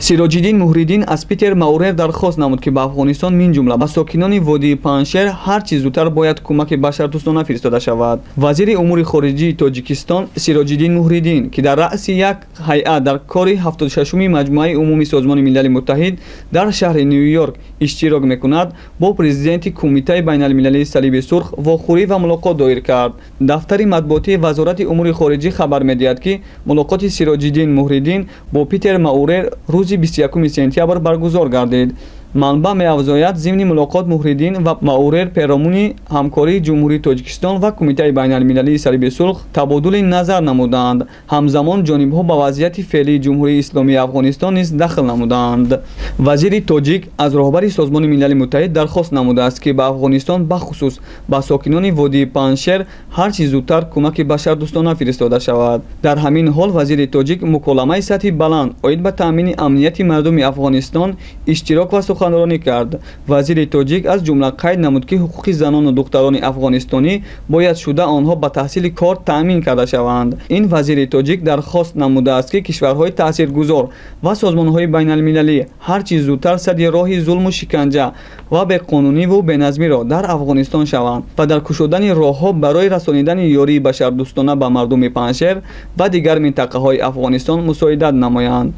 Сироҷиддин Муҳриддин аз Питер Маурер дархост намуд, ки ба Афғонистон, мин ҷумла ба сокинони водии Панҷшер, ҳар чӣ зудтар бояд кӯмаки башардӯстона фиристода шавад. Вазири умури хориҷии Тоҷикистон Сироҷиддин Муҳриддин, ки дар раъси як ҳайат дар кори 76-уми Маҷмӯаи умумии Созмони Милали Муттаҳид дар шаҳри Ню-Йорк иштирок мекунад, бо президенти Кумитаи байналмилалии Салиби Сурх вохӯрӣ ва мулоқот доир кард. Дафтари матбуотии Вазорати умури хориҷӣ хабар медиҳад, ки мулоқоти Сироҷиддин Муҳриддин бо Питер Маурер рӯзи 21 сентябр баргузор гардид. Манбаъ меафзояд, зимни мулоқот Муҳриддин ва Маурер перомуни ҳамкории Ҷумҳурии Тоҷикистон ва Кумитаи байналмилалии Салиби Сурх табодули назар намуданд. Ҳамзамон ҷонибҳо ба вазъияти феълии Ҷумҳурии Исломии Афғонистон низ дахл намуданд. Вазири тоҷик аз роҳбари Созмони Милали Муттаҳид дархост намудааст, ки ба Афғонистон, бахусус ба сокинони водии Панҷшер, ҳар чӣ зудтар кӯмаки башардӯстона фиристода шавад. Дар ҳамин ҳол вазири тоҷик муколамаи сатҳи баланд оид ба таъмини амнияти мардуми Афғонистон иштирок ва суханронӣ кард. Вазири тоҷик аз ҷумла қайд намуд, ки ҳуқуқи занону духтарони афғонистонӣ бояд шуда онҳо ба таҳсили кор таъмин карда шаванд. Ин вазири тоҷик дархост намудааст, ки кишварҳои таъсиргузор ва созмонҳои байналмилалӣ ҳар чӣ зудтар садди роҳи зулму шиканҷа ва беқонуниву беназмиро дар Афғонистон шаванд ва дар кушодани роҳҳо барои расонидани ёрии башардӯстона ба мардуми Панҷшер ва дигар минтақаҳои Афғонистон мусоидат намоянд.